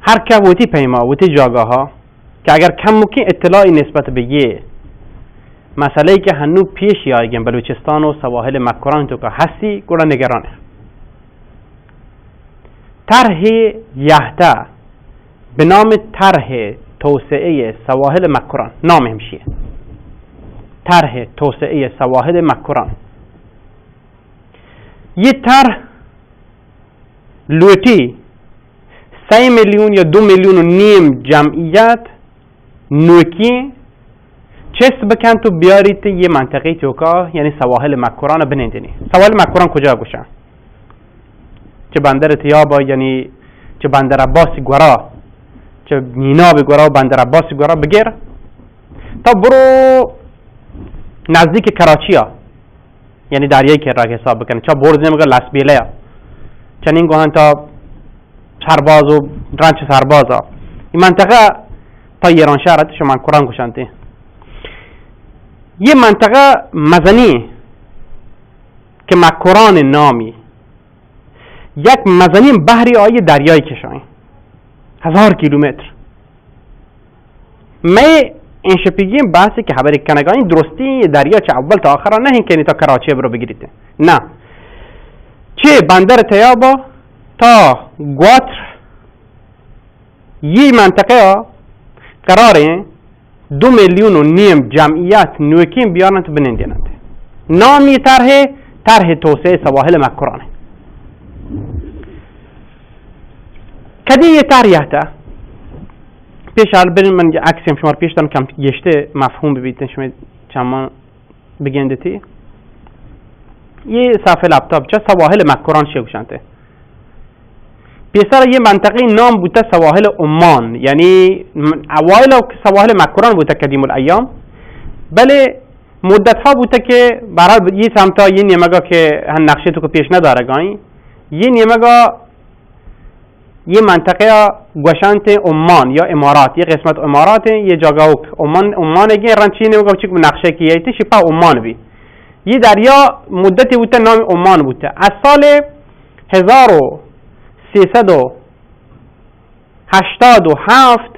ہر کہ وتی پیما، وتی جاگاہا کہ اگر کمکیں اطلاعی نسبت بہ یہ مسئلہ کہ ہنو پیش آئیگیں بلوچستان و سواحل مکران توکا ہستی، گڑا نگران۔ طرح یهتا به نام طرح توسعهٔ سواحل مکران، نام همشیه، طرح توسعهٔ سواحل مکران. یہ طرح لوٹی سه میلیون یا دو میلیون و نیم جمعیت نوکی چست بکنت و بیاریت یه منطقهٔ توکا، یعنی سواحل مکران بنندنی. سواحل مکران کجا گوشن؟ چه بندر تیابا، یعنی چه بندر عباس گورا، چه میناب گورا و بندر عباس گورا بگیر تا برو نزدیک کراچی ها، یعنی دریای کرا حساب بکنی، چا برز نمیگا لسبیله ها، چنین گوهن تا سرباز و رنچ سرباز ها. این منطقه تا ایران شهر هست، شما مکران گوشنتی. یه منطقه مزنی که مکران نامی، یک مزنین بحری آئی دریای کشاین، هزار کیلومتر. می این شپیگی بحثی که خبری کنگا، این درستی دریا چه اول تا آخر نه که تا کراچی برو بگیریت. نه. چه بندر تیابا تا گواتر، یه منطقه ها قراره دو میلیون و نیم جمعیت نوکین بیارنت و بنندینت. نامی طرح، طرح توسعهٔ سواحل مکرانه. کدی یه طرح یهتا؟ پیش حال برین من یه عکسیم شما رو پیش دارم، کم گشته مفهوم ببیتن، شما چما بگندتی. یه صفحه لپتاپ چه سواحل مکران چه گوشنته. پیسر یه منطقه نام بوته سواحل عمان، یعنی م-، اوایل سواحل مکران بوته قدیم الایام، بله مدت ها بوته که برحال یه سمتا یه نیمگا که هن نقشه تو که پیش نداره گاین، یه نیمگا یه منطقه گوشنت عمان یا امارات، یه قسمت امارات، یه جاگا عمان، عمان گه رنچی نیمگا چیک نقشه که یه شپا عمان بی. یه دریا مدتی بوته نام عمان بوته. از سال هزار و سیصد و هشتاد و هفت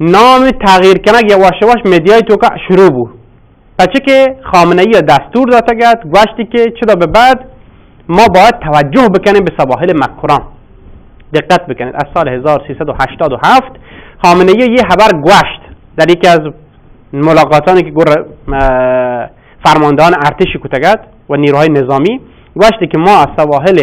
نام تغییر کنگ یواش یواش مدیای توکا شروع بو. پچه که خامنه‌ای دستور داتگت، گوشتی که چدا به بعد ما باید توجه بکنیم به سواحل مکران. دقت بکنید، از سال هزار و سیصد و هشتاد و هفت خامنه‌ای یه خبر گوشت در یکی از ملاقاتانی که گور، اه، فرماندهان ارتشی کتگت و نیروهای نظامی، گوشتی که ما از سواحل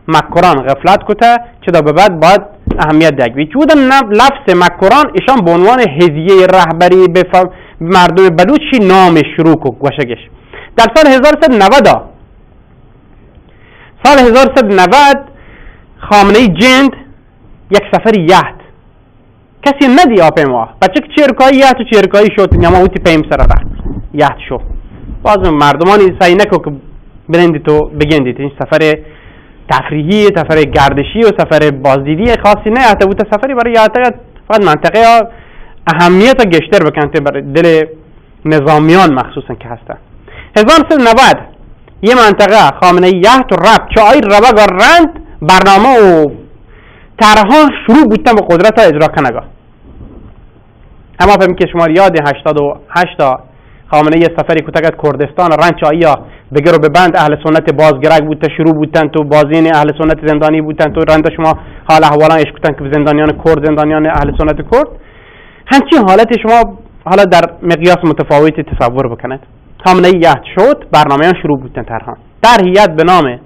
مکران غفلت کته، چدا به بعد باید اهمیت دیگ بی. چود نب-، لفظ مکران ایشان به عنوان هدیهٔ رهبری به ف-، مردم بلوچی نام شروع کو گوشگش. در سال هزار و سیصد و نود، سال هزار و سیصد و نود خامنه‌ای جند یک سفر یهت کسی ندی آ پیما. پچک چیرکایی یا تو چیرکایی شد، نما وتی پیم سر رفت. یهت شو. باز مردمانی سعی نکو که بنندی تو بگندی. این سفر تفریحی، سفر گردشی و سفر بازدیدی خاصی نه. حتی بوته سفری برای یهت فقط منطقه ها اهمیت گشتر بکنته برای دل نظامیان مخصوصاً که هستن. هزار و سیصد و نود یه منطقه خامنه‌ای یهت و رفت، چه آی روگا رند برنامه و طرحان شروع بوتن به قدرت اجرا کنگا. اما فهم که شما یاد هشتاد و هشت خامنه‌ای سفری کتگت کردستان، رند چه آیا بگر و ببند اهل سنت باز گرگ بوته، شروع بوتن تو بازین اهل سنت زندانی بوتن تو رند شما حال احوالان اشکتن که زندانیان کرد، زندانیان اهل سنت کرد. همچین حالت شما حالا در مقیاس متفاوتی تصور بکنید. خامنه‌ای یهت شد، برنامه‌یان شروع بوتن طرحان. طرح یهت به نام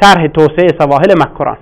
طرح توسعهٔ سواحل مکران.